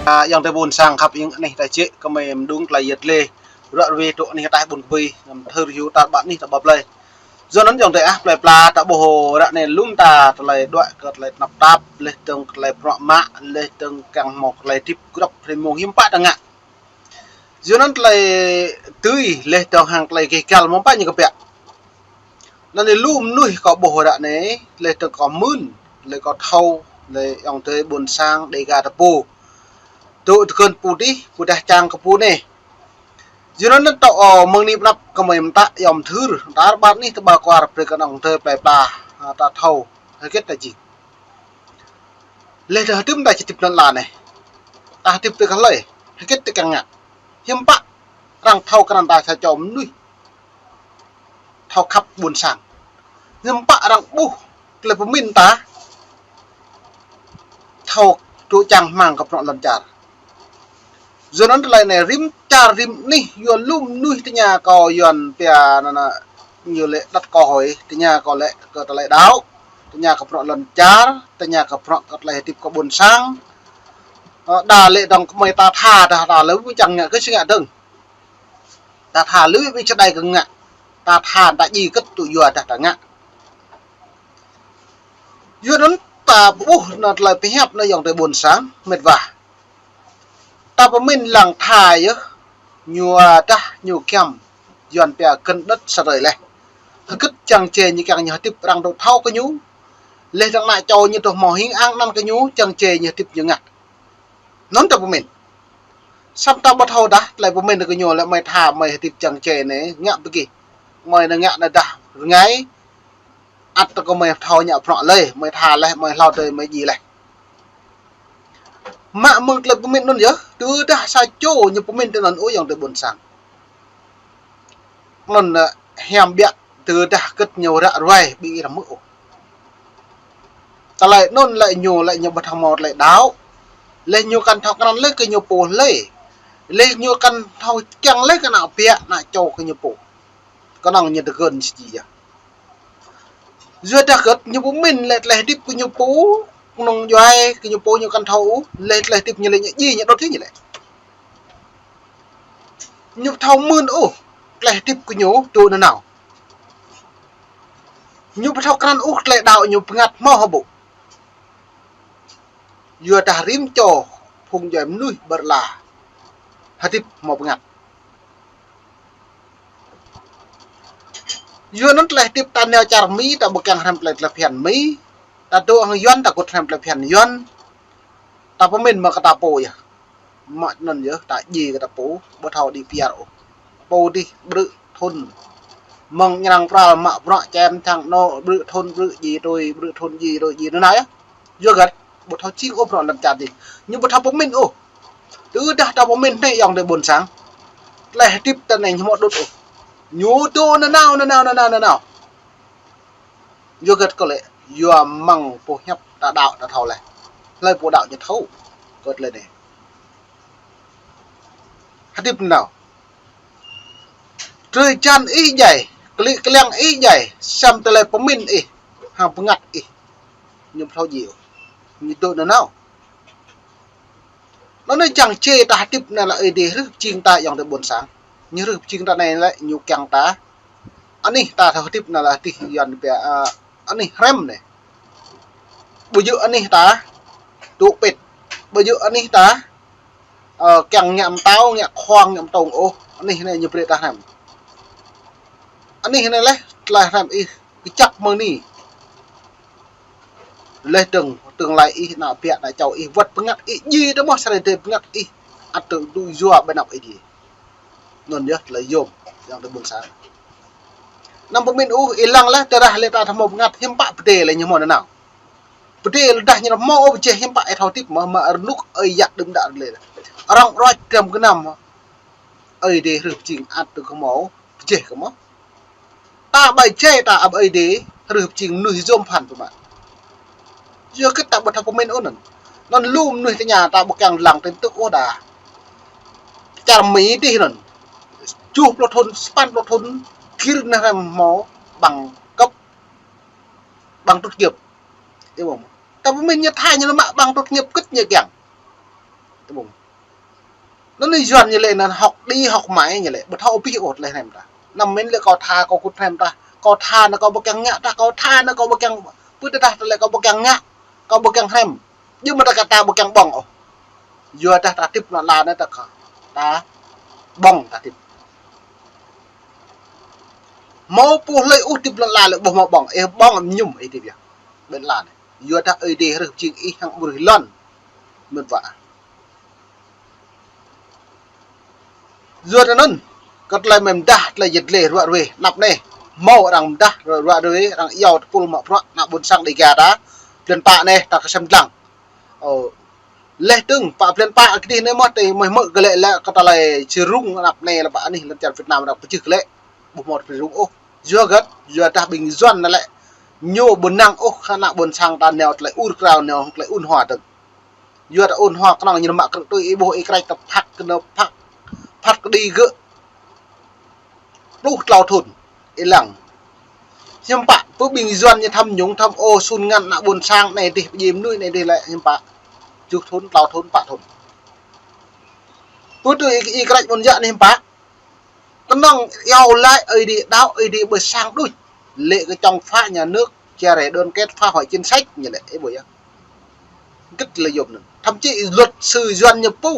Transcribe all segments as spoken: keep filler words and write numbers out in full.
Ayŏng adơi ƀôn sang khăp, ing anih ta čĕ kơmơi mơdung tơlơi yet lĕ. Ră ruai tŏ anih ataih ƀôn kơbơi, ngăm thơr hyu tar ƀar anih ta ƀă plơi. Yua anŭn ayŏng adơi ah, plơi pla ta ƀuh ră anai lŏm ta tơlơi đuaĭ kơ tơlơi tơnap tap, leh dơ̆ng tơlơi prŏ mă, leh dơ̆ng kiăng hmâo tơlơi hơdip grăp hrơi mông hiư̆m pă ta ngă. Yua anŭn tơlơi tui leh dơ̆ng hăng tơlơi gêh gal mơ̆ng pă ñu kơ biă. Anŭn lĕ lu mơnuih kâo ƀuh ră anai, leh dơ̆ng kâo mưn, leh kâo thâo, leh ayŏng adơi ƀôn sang Dêga ta pô. Tŏ tơkơn pô dih, pô dah čang kơ pô anai. Yua anŭn tŏ, ơ, mơ̆ng anai pơnăp kơmơi mơtă, yom thơr, tar ƀar anih ta ƀă kuar brơi kơ ayŏng adơi plơi pla, ha, ta thâo, hơget ta jing. Leh ta hơdip ta či hơdip anŭn la anai. Ta hơdip tơ kơ hlơi, hơget ta kiăng ngă. Hiư̆m pă, arăng thâo krăn ta sa čô mơnuih thâo khăp ƀôn sang. Hiư̆m pă arăng ƀuh tơlơi pơmĭn ta thâo tŭ čang hmang kơ bruă lŏn čar. Yua anŭn tơlơi anai rĭm čar rĭm anih, yua lu mơnuih tơña kâo Yuan pia anŭn, ñu lĕ đăt kơ hơi, tơña kâo lĕ kơ tơlơi đaŏ, tơña kơ bruă lŏn čar, tơña kơ bruă kơ tơlơi hơdip kơ ƀôn sang. Ơ, đa lĕ dơ̆ng kơmơi ta tha, ta tha lĕ ƀu čang ngă kơ si ngă dơ̆ng. Ta tha lĕ ƀu čơđai kơ ngă. Ta tha ta djai kơ̆t tŭ yua dah ta ngă. Yua anŭn ta ƀuh anŭn tơlơi pơhiăp anŭn ayŏng adơi ƀôn sang, met wa. Ta pơmĭn lăng tha yơh, ñu dah ñu kiăm, Yuan pia gân đất sa rơi leh. Hơget čang čê ñu kiăng ñu hơdip arăng dŏ thâo kơ ñu. Leh dơ̆ng ană čô ñu tŏ hmâo hing ang anăn kơ ñu, čang čê ñu hơdip ñu ngă. Anŭn ta pơmĭn. Samơ̆ ta ƀu thâo dah, tơlơi pơmĭn kơ ñu lĕ mơi tha mơi hơdip čang čê anai, ngă ƀu gih. Mơi anai ngă anai dah rơngai, ăt tơ kơ mơi thâo ngă bruă leh, mơi tha leh, mơi hlâo tơi mơi djai leh. Mă mơ̆ng tơlơi pơmĭn anŭn yơh, tơdah sa čô ñu pơmĭn tơ anŭn ôh ayŏng adơi ƀôn sang. Anŭn, ơ, hiam biă tơdah kơ̆t ñu ră ruai ƀing ih răm mơ̆ ôh. Tơlơi anŭn lĕ ñu, lĕ ñu ƀu thâo hmâo tơlơi đaŏ. Leh ñu kăn thâo krăn leh kơ ñu pô leh. Leh ñu kăn thâo kiăng leh kơ ană biă, ană čô kơ ñu pô. Kơnơ̆ng ñu tơgơn si jia. Yua dah kơ̆t ñu pơmĭn lĕ tơlơi hơdip kơ ñu pô, kơnơ̆ng djuai kơ ñu pô ñu kăn thâo ôh, leh tơlơi hơdip ñu lĕ ñu djai ñu đŏt ñu lĕ. Ñu ƀu thâo mưn ôh, tơlơi hơdip kơ ñu tŭ nanao. Ñu ƀu thâo krăn ôh, tơlơi đaŏ ñu bơngăt hmâo hơbŭ. Yua dah rĭm čô phung djuai mơnuih ƀơi la hơdip hmâo bơngăt. Yua anŭn tơlơi hơdip ta nao čar Mi, ta ƀu kiăng hrăm tơlơi phiăn Mi. Ta dŏ hăng Yuan, ta kŭt hrăm tơlơi phiăn Yuan. Ta pơmĭn mă kơ ta pô yơh. Mă anŭn yơh, ta djai kơ ta pô, ƀu thâo đĭ piar ôh. Pô dih ƀrư̆ thŭn. Mơ̆ng ñrăng pral mă bruă čem čang anŏ, ƀrư̆ thŭn, ƀrư̆ djai tui, ƀrư̆ thŭn djai tui, djai nanao yơh. Yua hơget, ƀu thâo jing ôh bruă lŏn čar dih. Ñu ƀu thâo pơmĭn ôh. Tơdah ta pơmĭn anai ayŏng adơi ƀôn sang. Tơlơi hơdip ta anai ñu hmâo đŭt ôh. Ñu tŭ nanao, nanao, nanao, nanao. Yua hơget kơ lĕ, yua mơ̆ng pơhiăp ta đaŏ ta thâo leh. Hlơi pô đaŏ ñu thâo. Kơ tơlơi anai. Hơdip nanao. Drơi jan ih djai, klĭ kliăng ih djai, samơ̆ tơlơi pơmĭn ih, hăng bơngăt ih. Ñu ƀu thâo djai ôh. Ñu tŭ nanao. Anŭn anai čang čê ta hơdip anai lĕ Ơi Adai hrih pơjing ta ayŏng adơi ƀôn sang. Ñu hrih pơjing ta anai lĕ ñu kiăng ta. Anih ta thâo hơdip anai lĕ hơdip Yuan pia, ơ, anih hrăm anai. Ƀu djơ̆ anih ta tŭ pĭt. Ƀu djơ̆ anih ta, ơ, kiăng ngă mơtâo, ngă khŏng, ngă mơtông ôh. Anih anai ñu brơi ta hrăm. Anih anai lĕ tơlơi hrăm ih kơjăp mơ̆ng anai. Leh dơ̆ng, tương lai ih, ană biă, ană čô ih, wơ̆t bơngăt ih, djai tơ mơ̆ sa rơdêh bơngăt ih, ăt tŭ yua ƀơi anăp Ơi Adai. Anŭn yơh tơlơi yôm, ayŏng adơi ƀôn sang. Anăm pơmĭn ôh, ih lăng leh, tơdah leh ta thâo hmâo bơngăt, hiư̆m pă pơdai leh ñu hmâo nanao. Pơdai leh dah ñu hmâo ôh, pơjeh hiư̆m pă ih thâo hơdip mơ̆, mă rơnŭk ơi yă đưm đă leh. Arăng ruăč dram gơnam, Ơi Adai hrih pơjing ăt tŭ kơ hmâo, pơjeh kơ hmâo. Ta ƀai jai ta ăp Ơi Adai, hrih pơjing mơnuih yôm phăn pơ mă. Yua kơ ta ƀu thâo pơmĭn ôh anŭn. Anŭn lu mơnuih tơña ta ƀu kiăng lăng tin tức ôh đa. Čar Mi dih anŭn. Tơjuh pluh thŭn, sapăn pluh thŭn, gir anai hrăm hmâo bằng cấp, bằng tốt nghiệp. Ih ƀuh. Ta pơmĭn ñu tha ñu lĕ mă bằng tốt nghiệp kơ̆t ñu kiăng. Ih ƀuh. Anŭn anai Yuan ñu lĕ anŭn hơ̆k đĭ hơ̆k mă ñu lĕ, ƀu thâo abih ôh tơlơi hrăm ta. Anăm mĭn lĕ kâo tha kâo kŭt hrăm ta, kâo tha anŭn kâo ƀu kiăng ngă ta, kâo tha anŭn kâo ƀu kiăng, ƀu tơdah tơlơi kâo ƀu kiăng ngă, kâo ƀu kiăng hrăm. Yua mơ̆ ta kơ ta ƀu kiăng ƀơ̆ng ôh. Yua dah ta hơdip lŏn ala anai ta kơ, ta ƀơ̆ng ta hơdip. Hmâo pô hlơi ôh hơdip lŏn ala lĕ ƀu hmâo ƀơ̆ng, ih ƀơ̆ng mơñum ih hơdip yơh. Ƀơi lŏn ala anai. Yua dah Ơi Adai hrih jing ih hăng ƀu hrih lŏn. Mơ̆n wa. Yua anŭn, kơ tơlơi mơ̆ mơdah tơlơi yet lĕ ruă ruê, anăp anai. Hmâo arăng mơdah ruă ruê, arăng iâu tơpul mă bruă, ană ƀôn sang Dêga ta. Blan pă anai, ta kơsem dlăng. Ơ, laih dơ̆ng, pă blan pă kơdih anai mơ̆, tơdah mơ̆ hmư̆ kơ lĕ lĕ kơ tơlơi čơrung anăp anai lĕ pă anih lŏn čar Việt Nam arăng pơjưh kơ lĕ. Ƀu hmâo tơrung ôh. Yua hơget, yua dah ƀing Yuan anai lĕ. Ñu ƀu năng ôh kơ ană ƀôn sang ta nao tơlơi ur krao nao tơlơi ôn hòa dơ̆ng. Yua ta ôn hòa kơnơ̆ng ñu mă krư̆ tui ih ƀuh ih krăč ta phak kơ nao phak, phak kơđi gơ̆. Pluh klâo thŭn, ih lăng. Hiư̆m pă, pơ ƀing Yuan ñu tham nhũng tham ô sun ngăn ană ƀôn sang anai dih, pơdjai mơnuih anai dih lĕ hiư̆m pă. Tơjuh thŭn, klâo thŭn, pă thŭn. Pơ tui ih, ih krăč ƀôn yă anai hiư̆m pă. Kơnơ̆ng iâu laĭ Ơi Adai đaŏ, Ơi Adai ƀơi sang đôč. Lĕ kơ chống phá nhà nước, chia rẽ đoàn kết, phá hoại chính sách, ñu lĕ, ih ƀuh yơh. Gĭt lĕ yôm anŭn. Thậm chí luật sư Yuan ñu pô.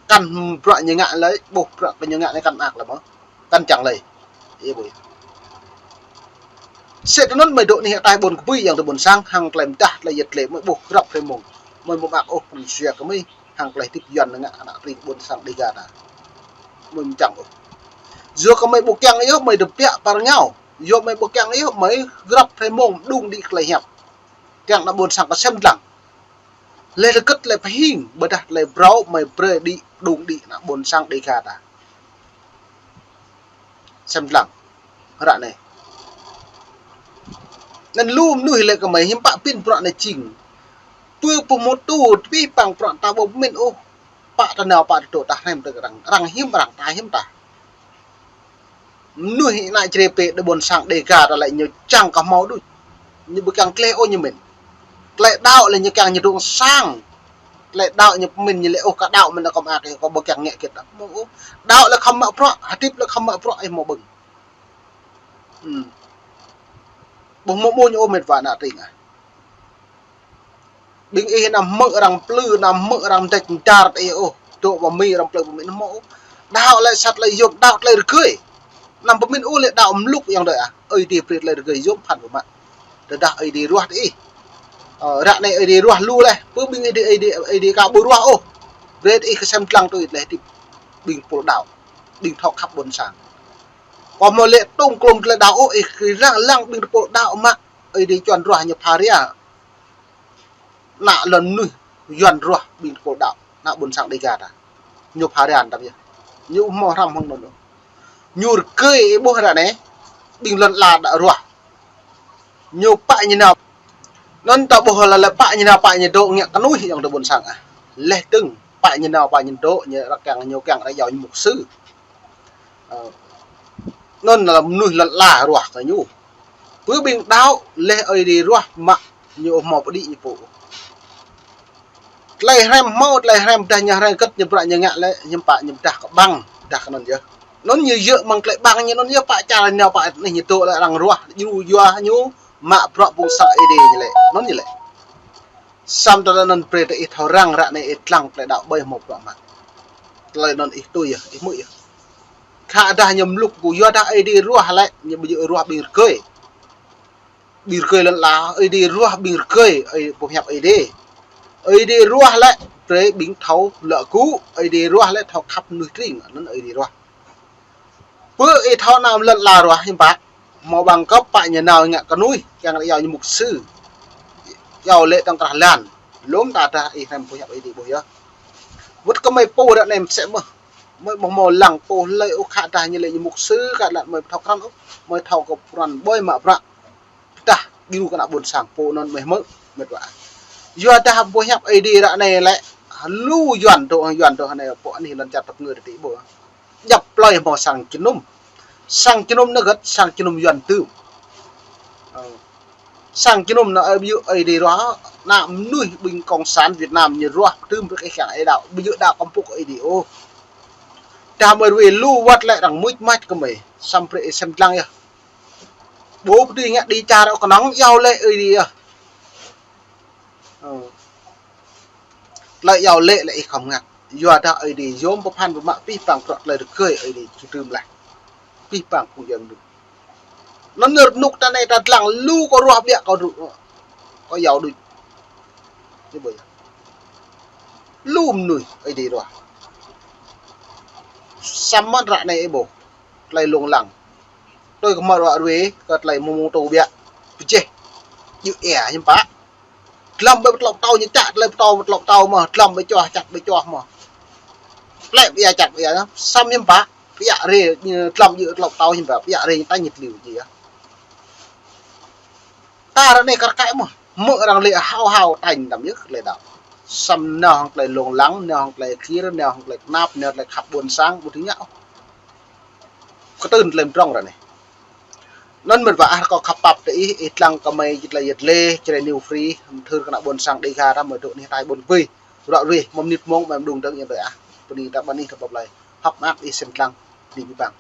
Kăn bruă ñu ngă lĕ, ƀuh bruă kơ ñu ngă anai kăn mơak lĕ mơ̆. Kăn čang lĕ. Ih ƀuh yơh. Sĭt anŭn mơi dŏ anih ataih ƀôn kơbui yang tơ ƀôn sang, hăng tơlơi mơdah, tơlơi yet lĕ, mơi ƀuh grăp hrơi mông. Mơi ƀu mơak ôh, pran jua kơ mơi. Hăng tơlơi hơdip Yuan ngă ană tring ƀôn sang Dêga ta. Mơi ƀu čang ôh. Yua kơ mơi ƀu kiăng yơh, mơi tơbiă pơ rơngiao. Yua mơi ƀu kiăng yơh, mơi grăp hrơi mông mơđung đĭ tơlơi hiăp. Kiăng ană ƀôn sang kơsem dlăng. Lĕ tơgĕt tơlơi pơhing, ƀôdah tơlơi phrâo mơi brơi đĭ mơđung đĭ ană ƀôn sang Dêga ta. Sem dlăng. Ră anai. Anŭn lu mơnuih lĕ kơ mơi hiư̆m pă pin bruă anai jing. Pơ pơmŭt tu, tơpih păng bruă ta ƀu pơmĭn ôh. Pă ta nao, pă ta dŏ, ta hrăm ta arăng. Arăng hiư̆m arăng, ta hiư̆m ta. Mơnuih ană Jrai pĕ đơ ƀôn sang Dêga ta lĕ ñu čang kơ hmâo đôč. Ñu ƀu kiăng tơlơi ôh ñu mĭn. Tơlơi đaŏ lĕ ñu kiăng ñu dŏ sang. Tơlơi đaŏ ñu pơmĭn ñu lĕ ôh kơ đaŏ mơ̆n kơ mă kơ kâo ƀu kiăng ngă kơ ta. Hmâo ôh. Đaŏ lĕ khŏm mă bruă, hơdip lĕ khŏm mă bruă, ih hmâo ƀơ̆ng. Hm. Ƀu hmâo ƀu ñu ôh met wa ană tring ah. Ƀing ih anăm hmư̆ arăng plư, anăm hmư̆ arăng mơdĕč mơdar tơ ih ôh. Dŏ pơ Mi arăng plư pơmĭn hmâo ôh. Đaŏ lĕ sat lĕ yôm đaŏ tơlơi rơgơi. Anăm pơmĭn ôh lĕ đaŏ mlŭk yang đơi ah. Ơi Adai brơi tơlơi rơgơi yôm phăn pơmă. Tơdah Ơi Adai ruah tơ ih. Ơ, ră anai Ơi Adai ruah lu leh. Pơ ƀing Ơi Adai, Ơi Adai, Ơi Adai ka ƀu ruah ôh. Brơi tơ ih kơsem dlăng tui tơlơi hơdip. Ƀing pôl đaŏ. Ƀing thâo khăp ƀôn sang. Kơ hmâo lĕ tŏng klŏm tơlơi đaŏ ôh, ih kơ lăng lăng ƀing tơpôl đaŏ mă. Ơi Adai čuăn ruah ñu pha ria. Ană lŏn mơnuih Yuan ruah ƀing tơpôl đaŏ, ană ƀôn sang Dêga ta. Ñu pha ria tăm yơh. Ñu hmâo hrăm hăng anŭn. Ñu rơgơi ih ƀuh ră anai, ƀing lŏn ala đaŏ ruah. Ñu pă ñu nao. Anŭn ta ƀuh lĕ lĕ pă ñu nao, pă ñu dŏ ngă kơnuih yang tơ ƀôn sang ah. Leh dơ̆ng, pă ñu nao, pă ñu dŏ, ñu ră kiăng, ñu kiăng ră iâu ñu mục sư. Ơ, anŭn lĕ mơnuih lŏn ala ruah kơ ñu. Pơ ƀing đaŏ leh Ơi Adai ruah mă ñu hmâo pơđĭ ñu pô. Tơlơi hrăm hmâo, tơlơi hrăm dah ñu hrăm gĕt ñu bruă ñu ngă lĕ, hiư̆m pă ñu dah kơ ƀăng, dah kơ anŭn yơh. Anŭn ñu yơh mơ̆ng tơlơi ƀăng ñu anŭn yơh pă čar nao pă anih ñu dŏ lĕ arăng ruah, djru yua ñu, mă bruă ƀu sang Ơi Adai ñu lĕ. Anŭn ñu lĕ. Samơ̆ tơlơi anŭn brơi tơ ih thâo răng ră anai ih dlăng tơlơi đaŏ ƀơi hmâo bruă mă. Tơlơi anŭn ih tui yơh, ih hmư̆ yơh. Khă dah ñu mlŭk ƀu yua dah Ơi Adai ruah lĕ, ñu ƀu djơ̆ ruah ƀing rơgơi. Ƀing rơgơi lŏn ala, Ơi Adai ruah ƀing rơgơi, Ơi, boh hiăp Ơi Adai. Ơi Adai ruah lĕ, brơi ƀing thâo lăi gŭ, Ơi Adai ruah lĕ thâo khăp mơnuih tring, anŭn Ơi Adai ruah. Pơ ih thâo ană lŏn ala ruah hiư̆m pă. Hmâo ƀăng kơ pă ñu nao ngă kơnuih, kiăng ră iâu ñu mục sư. Iâu lĕ tŏng krah lan. Lŏm ta dah ih hrăm boh hiăp Ơi Adai ƀuh yơh. Wơ̆t kơ mơi pô ră anai mơsĕ mơ̆. Mơi ƀu hmâo lăng pô hlơi ôh khă dah ñu lĕ ñu mục sư, khă dah mơi thâo krăn ôh. Mơi thâo kơ pran ƀơi mă bruă. Tơdah djru kơ ană ƀôn sang pô anŭn mơi hmư̆, met wa. Yua dah boh hiăp Ơi Adai ră anai lĕ, lu Yuan dŏ, Yuan dŏ anai pô anih lŏn čar tơpơngơ tơ ti ƀuh. Djŏp plơi hmâo sang jơnum. Sang jơnum anai gĕt, sang jơnum Yuan tơm. Ơ. Sang jơnum anai ƀu djơ̆ Ơi Adai ruah, ană mơnuih ƀing cộng sản Việt Nam ñu ruah tơm brơi kơ ih kiăng ih đaŏ, ƀu djơ̆ đaŏ kơmpŭk Ơi Adai ôh. Đah mơi rui lu wăt lĕ arăng muč mač kơ mơi. Samơ̆ brơi ih sem lăng yơh. Ƀu pơdui ngă đi čar ôh kơnơ̆ng iâu lĕ ơi đi yơh. Ơ. Tơlơi iâu lĕ lĕ ih khŏm ngă. Yua dah ơi đi yôm pơphan pơmă pih pang prăk tơlơi rơgơi ơi đi ču trưm lah. Pih pang kung yang đu. Anŭn nơ̆r rơnŭk ta anai ta lăng lu kơ ruah biă kơ rŭ-, kơ iâu đuč. Ñu ƀơi. Lu mơnuih ơi đi ruah. Samơ̆ ră anai ih ƀuh. Tơlơi lông lăng. Tui kơ mă ruă rui, kơ tơlơi mơ̆ng mơ̆ng tơ biă. Pơjeh. Jư̆ ia, hiư̆m pă. Glŏm ƀơi pơtlŏk tâo ñu čă, tơlơi pơtâo pơtlŏk tâo mơ̆, glŏm ƀơi čoh, čăt ƀơi čoh mơ̆. Plĕ ƀơi ia, čăt ƀơi ia, săm hiư̆m pă. Pơiă rê, glŏm jư̆ pơtlŏk tâo hiư̆m pă, pơiă rê ñu ta ñu tliu jư̆ ia. Ta ră anai kar kaĭ mơ̆, mơ̆ arăng lĕ hao hao tañ tăm yơh tơlơi đaŏ. Săm nao hăng tơlơi lông lăng, nao hăng tơlơi kir, nao hăng tơlơi kơnap, nao tơlơi khăp ƀôn sang, ƀu thâo ngă ôh. Kơtưn tơlơi mdrŏng ră anai. Anŭn mơ̆n wa ah kâo khăp pap tơ ih, ih lăng kơ mơi jơt tơlơi yơh lĕ, Jrai New Free, mơthưr kơ ană ƀôn sang Dega ră mơi dŏ anih tai ƀôn bơi. Ruă rui, mơ̆ng mơnit mông, mơ̆ng đung dơ̆ng yơh tơlơi ah. Bơni ta ƀăn ih kơ pap lơi. Hŏk mơak ih sem lăng, đi ƀing pang.